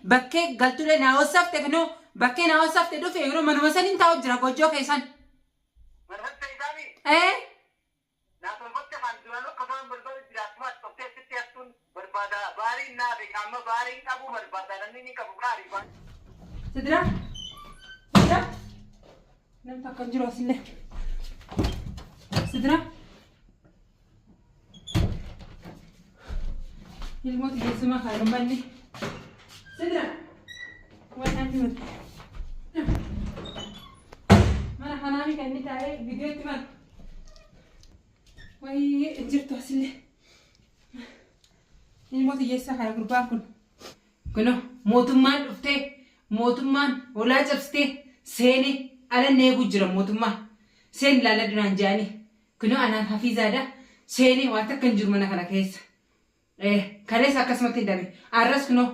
Bakkee galtulee naa hossafte kunoo bakkee naa hossafte dhufe yeroo manuma saniin taa'u jira goojjoo keessan. Manfatta isaanii Ee naa tolfatte kan duraan akka isaan barbaadu jira akkuma toftee sitti hattuun barbaada baariin naa beeka amma baariin qabuu barbaada namni ni qabu gaarii waan. Sidira Sidira namni takka hin jiru asillee. Sidira ilmoota keessumaa kan manni. Sidira waan naan himatu. Mana kanaami kan inni taa'ee viidiyootti mana. Wayii hin jirtu asillee. Ilmoota hiyyeessaa kana gurbaan kun. Kunoo mootummaan dhuftee mootummaan holaa cabsitee seenee ala eeguu jira mootummaa. Seen ilaaladhu naan jedhanii. Kunoo anaan hafiizaadha. Seenee waan takka hin jiru mana kana keessa. Kaleessa akkasumatti hin dhabe. Arras kunoo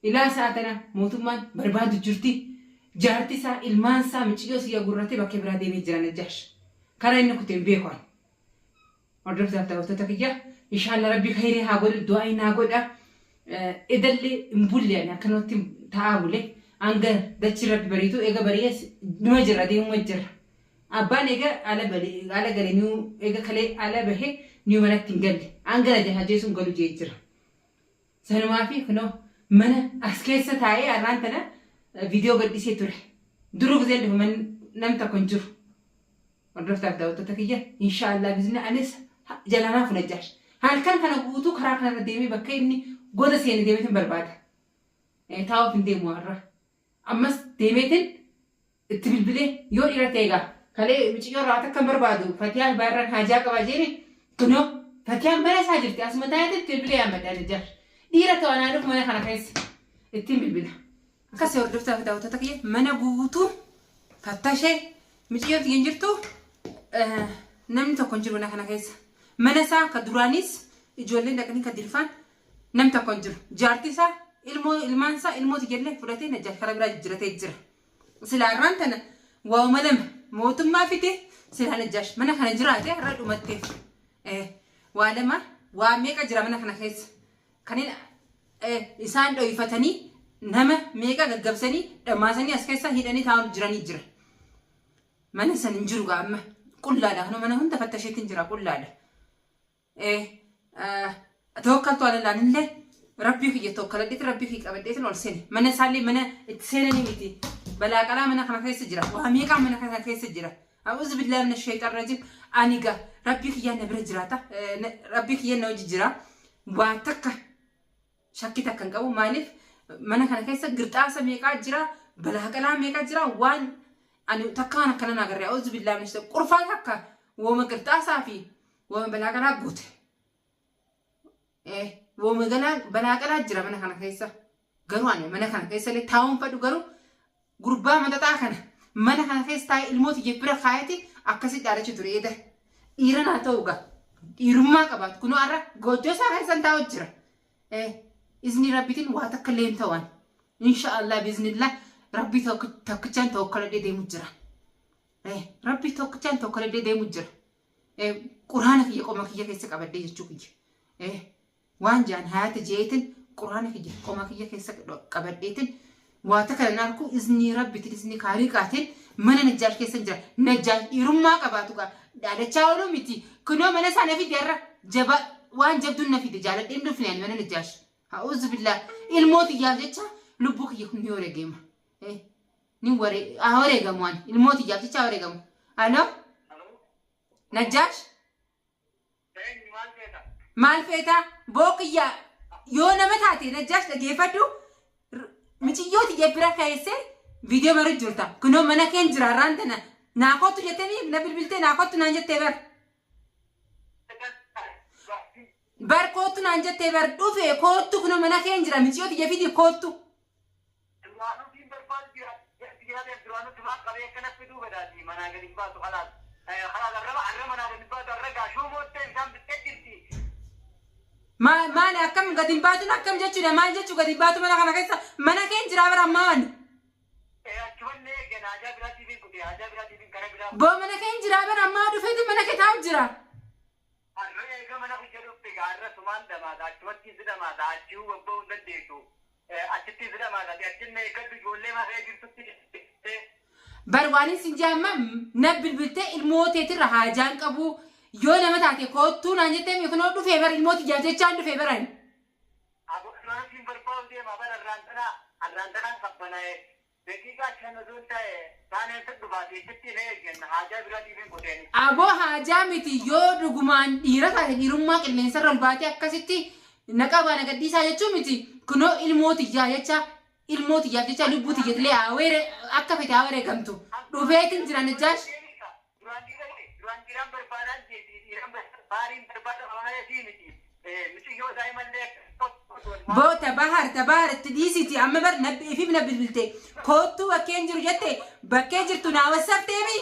ilaa sa'a tana mootummaan barbaadu jirti. Jaarti isaa ilmaan isaa miciyyoo siyya gurratee bakkee biraa deemee jira Najjaash. Karaa inni kuteen beeku ani. Hordoftoota daawwattoota kiyya inshallah rabbi khayrii haa godhu du'aa haa godha. Edallee hin bulle ani akkanumatti taa'aa bule hanga dachi rabbi bariitu eega bari'ees numa jirra deemuma jirra. Abbaan eega ala ala gale niu eega kalee ala bahe niu manatti hin galle hanga na ajjeesuun galu jee jira. Sanumaa fi kunoo mana as keessa taa'ee har'aan tana viidiyoo gadhiisee ture. Duruu giseen dhufu nam tokko hin jiru. Hordoftaaf daawwattoota kiyya inshaallah bizni anis jalaan hafu Najjaash. Halkan kana guutuu karaa kanarra deemee bakka inni goda seene deemeetin barbaada. Taa'uuf hin deemu har'a. Ammas deemeetin itti bilbilee yoo dhiira ta'e egaa kalee miciyyoo irraa takka hin barbaadu Fatiyaan baarraan haajaa qabaa jeeni kunoo Fatiyaan mana isaa jirti asuma taa'eetin itti bilbilee yaammadha Najjaash. Dhiira ta'u anaa dhufu mana kana keessa ittiin bilbila. Akkasii hordoftaaf daawwattoota kiyya mana guutuu fattashee miciyyoon tiyya hin jirtu namni tokko hin jiru mana kana keessa. Mana isaa ka duraanis ijoolleen dhaqanii ka dirfaan nam tokko hin jiru. Jaarti isaa ilmoo ilmaan isaa ilmoo tiyyallee fudhatee Najjaash karaa biraa jijjiiratee jira. Silaa irraan tana waa'uma lama mootummaa fite silaa Najjaash mana kana jiraate har'a dhumatteef. Waa lama waa meeqa jira mana kana keessa. Kanneen isaan dho'ifatanii nama meeqa gaggabsanii dhammaasanii as keessa hidhanii taa'uun jiranii jira. Mana san hin jiru gaa amma qullaadha. Kanuma mana hunda fattasheetiin jira qullaadha. Tawakkaltu alallaan illee rabbii kiyya tawakkaladheetiin rabbii kiyya qabadheetiin ol seene. Mana isaallee mana itti seenanii miti. Balaa qalaa mana kana keessa jira. Waa meeqaa mana kana keessa jira. A'uuzu billaahi mina shayxaan rajiim. Ani gaa rabbii kiyyaa na bira jiraata. Rabbii kiyya na hojii jira. Waa takka shakkii takka hin qabu. Maaliif mana kana keessa girxaasa meeqaa jira, balaa qalaa meeqaa jira waan ani takkaan akkana na agarre. A'uuzu billaahi mina shayxaan. Qurfaa takka wooma girxaasaa fi wooma balaa qalaa guute. Wooma balaa qalaa jira mana kana keessa. Garuu ani mana kana keessa illee taa'uun fedhu garuu gurbaa maxaxaa kana mana kana keessa taa'ee ilmoo tiyya bira kaayati akkasi dhaalachi ture eeda. Dhiira naa ta'u gaa dhiirummaa qabaatu kunoo har'a goojjoo isaa keessan taa'u jira. Izni rabbitiin waa takka illee hin ta'u ani. Inshaallah biiznillah rabbii tokkichaan tawakkaladhee deemu jira. Rabbii tokkichaan tawakkaladhee deemu jira. Quraana kiyya qoma kiyya keessa qabadhee jechuu kiyya. Waan jaan hayaata jeetin quraana kiyya qoma kiyya keessa qabadheetin waa takka nan arku iznii rabbitin iznii kaariqaatiin mana Najjaash keessa jira. Najjaash dhiirummaa qabaatu gaa dhaadachaa ooluu miti. Kunoo mana isaa na fide har'a jaba waan jabduun na fide jaaladheen dhufne ani mana Najjaash. A'uuzu billaa ilmoo tiyyaaf jecha lubbuu kiyya kun ni wareegama. Ni wareegamu ani ilmoo tiyyaaf jecha wareegamu. Aloo Najjaash. Maal feetaa? Booqiyyaa yoo nama taate Najjaash dhageeffadhu miciyyoo tiyya bira keessee viidiyoo maru jirta. Kunoo mana keen jira har'aan tana naa kottu jettee na bilbiltee naa kottu naan jettee bar. Bar kottu naan jettee bar dhufe kottu kunoo mana keen jira miciyyoo tiyya fidi kottu. Duraanuu siin barbaadu jira. Jiraate duraanuu simaa qabee akkana fiduu fedhaati manaa gadi hin baatu halaas. Halaas arraba arra manaa gadi hin baatu arra gaa shuumoottee bishaan bittee jirti. Maali akkam gadi hin baatuun akkam jechuudha maal jechuu gadi hin baatu mana kana keessa mana keen jira bara ammaa ani. Achumallee eeggan haajaa biraatiif hin kute haajaa biraatiif hin kara biraa. Boo mana keen jira bara ammaa dhufeeti mana kee taa'u jira. Har'a eega mana kiyya dhufte gaa har'a sumaan dhamaata achumatti si dhamaata achiyyuu babba'uu hin dandeessu. Achitti si dhamaata. baasati achinna eeggadhu ijoollee masee jirtutti. Bar waan isin jee amma na bilbiltee ilmoo teetirra haajaan qabu yoo nama taate koottuu naan jettee kunoo dhufee bar ilmoo tiyyaaf jechaan dhufee baran. Aboo duraan siin barbaadu deema bara arraan tanaa arraan tanaan qabbanaa'e daqiiqaa shan osoo hin ta'e taaneen fedhu baate jetti na eegganna haajaa biraa dhiibeen qoteeni. Aboo haajaa miti yoo dhugumaan dhiira taate dhiirummaa qilleensarra ol baatee akkasitti na qabaa na gadhiisaa jechuu miti kunoo ilmoo tiyyaa jecha ilmoo tiyyaaf jecha lubbuu tiyyatillee haa weere akka fete haa wareegamtu dhufeetin jira Najjaash. Duraan dhiira duraan dhiiraan barbaadaan jeeti dhiiraan baariin barbaada malee sii miti miciyyoo daa'imallee. Boo tabahar tabahar itti dhiisiti amma bar nabbi ifiif na bilbilte koottuu bakkeen jiru jette bakkee jirtu naa wassafteemi.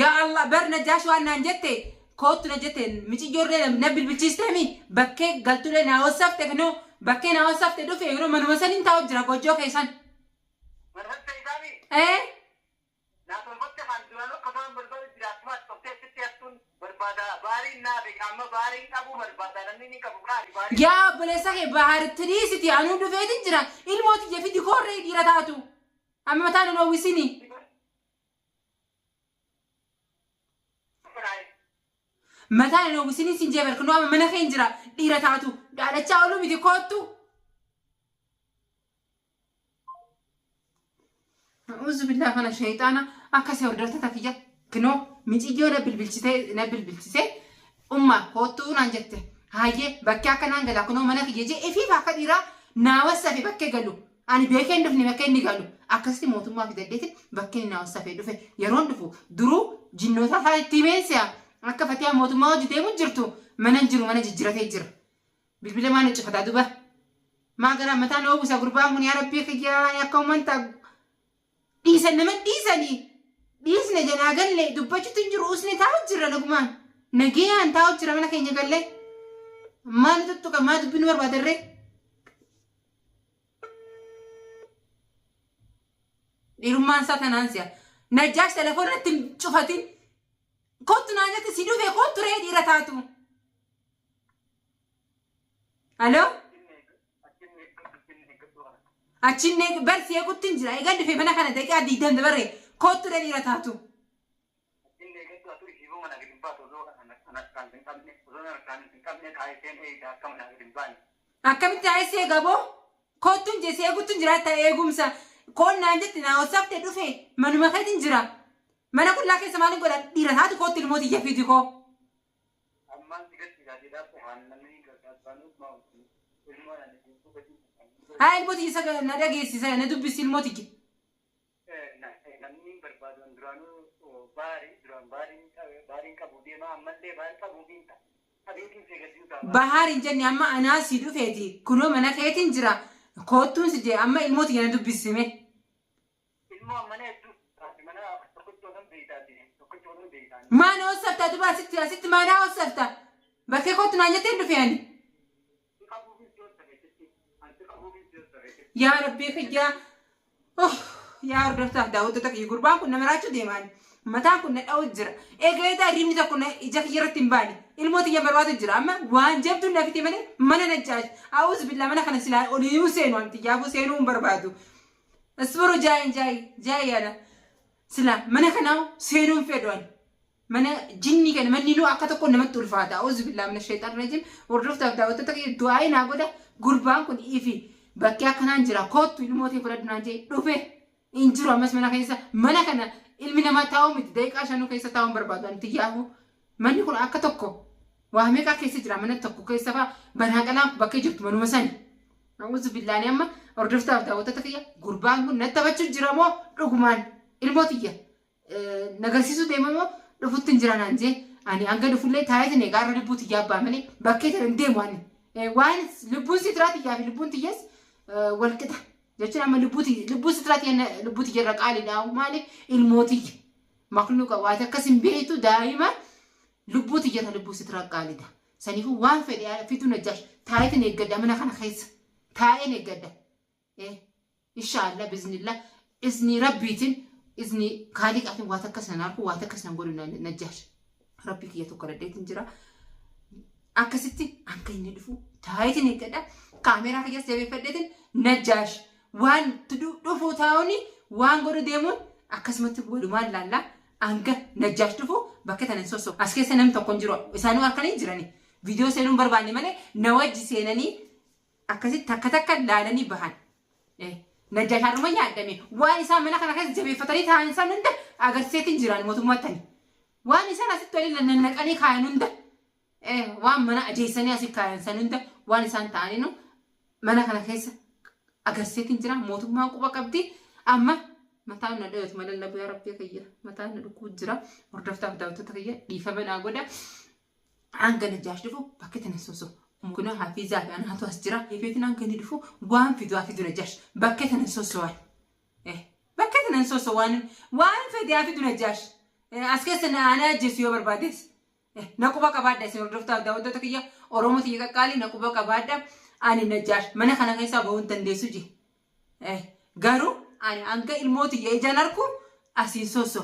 Yaa Allah bar Najjaash waan naan jette koottu na jette miciyyoollee na bilbilchiisteemi bakkee galtullee naa wassafte kunoo bakkee naa wassafte dhufe yeroo manuma saniin taa'u jira gojjoo keessan. Ee yaa obboleessa kee baharitti dhiisiti anuu dhufeetin jira ilmoo tiyya fidi koorree dhiira taatu amma mataan hin oowwisini. Mataan hin oowwisini sin jee barkunoo amma mana keen jira dhiira taatu dhaadhachaa ooluu miti koottu. A'uuzu billahi kana shayxaana akkasii hordoftoota kiyya kinoo miciyyoo na bilbilchitee na bilbilchisee umma koottuu naan jette hayyee bakkee akka naan gala kunoo mana kiyya jee ifiif akka dhiiraa naa wassafe bakkee galu ani beekee hin dhufne bakkee inni galu akkasitti mootummaa fidadheetiin bakkee inni naa wassafee dhufe yeroon dhufu duruu jinnoota isaa itti himeen si'a akka fatiyaa mootummaa hojii deemu jirtu mana hin jiru mana jijjiratee jira bilbila maan cufataa duba maa garaa mataan oowwisa gurbaan kun yaa rabbii kiyyaa ani akka uummata dhiisan nama dhiisanii dhiisne jalaa galle dubbachuutu hin jiru usne taa'u jirra nagumaan nagayaan taa'u jira mana keenya galle maal tuttuqa maa dubbiin barbaadarree dhiirummaan isaa tanaan si'a Najjaash telefoona irratti hin cufatin kottu naan jette si dhufe kottu ree dhiira taatu Aloo achinne bar si eegutti hin jira eegan dhufe mana kana daqiiqaa 20 dabarre kottu ree dhiira taatu. Akkamitti taa'ee si eega boo? Kottuun jee si eeguttu hin jira ta'e eegumsa. Koon naan jette naa wasaafte dhufe manuma keetiin jira. Mana qullaa keessa maaliin godha dhiira taatu kootti ilmoo tiyya fidi koo. Haa ilmoo tiyya isa na dhageessisa na dubbisi ilmoo tiyya. Namni barbaadu duraanuu baarii duraan baariin qabu deema ammallee baarii qabu hin ta'a. Bahaar hin jenne amma anaa si dhufeeti kunoo mana keetiin jira koottuun si jee amma ilmoo tiyya na dubbisime. Ilmoo mana hedduu mana tokkochootan beeytaati tokkochootan beeytaani. Maan hoosafta duba asitti asitti maanaa hoosafta bakkee koottu naan jettee hin dhufe ani. Yaa rabbii kiyyaa oh yaa hordoftaaf daawwattoota kiyya gurbaan kun nama raachuu deemaan mataan kun na dha'u jira egaa edaa hirribni tokko na ija kiyya irratti hin baane ilmoo tiyya barbaadu jira amma waan jabduun na fite malee mana na jaaj a'uuzu billaa mana kana silaa olii seenu anti yaabuu seenuu hin barbaadu asburu jaayin jaayi jaayi yaada silaa mana kanaa seenuu hin fedhu ani mana jinni kana manni nuu akka tokko namatti ulfaata. Auzu billaa mina sheexaan rajim. Hordoftaaf daawwattoota kiyya du'aa'ii naa godha. Gurbaan kun ifi bakkee akkanaan jira koottu ilmoo tee fudhadhu naan jee dhufe hin jiru ammas mana keessa mana kana ilmi namaa taa'uu miti daqiiqaa shanuu keessa taa'uu hin barbaadu anti yaahu manni kun akka tokko waa meeqaa keessa jira mana tokko keessa fa'a banaa qalaan bakkee jirtu manuma sani. Auzu billaani amma hordoftaaf daawwattoota kiyya gurbaan kun natti taphachuu jira moo dhugumaan ilmoo tiyya nagarsiisuu deema moo dhufutti hin jira naan jee ani hanga dhufullee taa'eetiin egaa irra lubbuu tiyyaa abbaa malee bakkee tana hin deemu ani waan lubbuun sitiraa tiyyaa fi lubbuun tiyyaas wal qixa jechuun amma lubbuu tiyya lubbuu sitiraa tiyya lubbuu tiyya irra qaaliidha maaliif ilmoo tiyya makluuqa waati akkas hin beektu daa'ima lubbuu tiyya irra lubbuu sitiraa qaaliidha saniifuu waan fedhe fiduu najjaash taa'eetiin eeggadha mana kana keessa taa'een eeggadha. Inshaallah biznillah iznii rabbiitiin iznii kaaliqaatiin waa takka san arku waa takka san godhu najjaash rabbii kiyya tokko raddeetiin jira. Akkasitti Hanga inni dhufu taayitiin eeggadha. Kaameraa kiyyaas jabeeffadheetiin Najjaash waan dhufu taa'uun waan godhu deemuun akkasumatti walumaan laallaa hanga Najjaash dhufu bakka tana hin sossoobu. As keessa namni tokko hin jiru. Isaanuu harkanii jirani. Viidiyoo seenuu hin barbaanne malee na wajji seenanii akkasitti takka takka laalanii bahan. Najjaash har'uma nyaadhame waan isaan mana kana keessa jabeeffatanii taa'an isaan hunda agarsiiseetiin jiran mootummaatti. Waan isaan asitti waliin nannaqanii kaayan hunda waan mana ajeessanii asii kaayan san hunda waan isaan ta'aninu mana kana keessa agarsiiseetiin jira mootummaan quba qabdi amma mataan na dhayatu malee labu yaa rabbii kiyya mataan na dhukkuu jira hordoftaaf daawwattoota kiyya dhiifama naa godha hanga Najjaash dhufu bakka tana soso kunoo hafiizaa fi anaatu as jira feetiin hanga inni dhufu waan fidu haa fidu Najjaash bakka tana soso'an bakka tana soso waan fedhe haa fidu Najjaash as keessa na aanaa ajjeesu yoo barbaades na quba qabaadha isin hordoftaaf daawwattoota kiyya Oromoo tiyya qaqqaalii na quba qabaadha ani Najjaash mana kana keessaa bahuu hin dandeessu je garuu ani hanga ilmoo tiyya ijaan arku asiin sosso.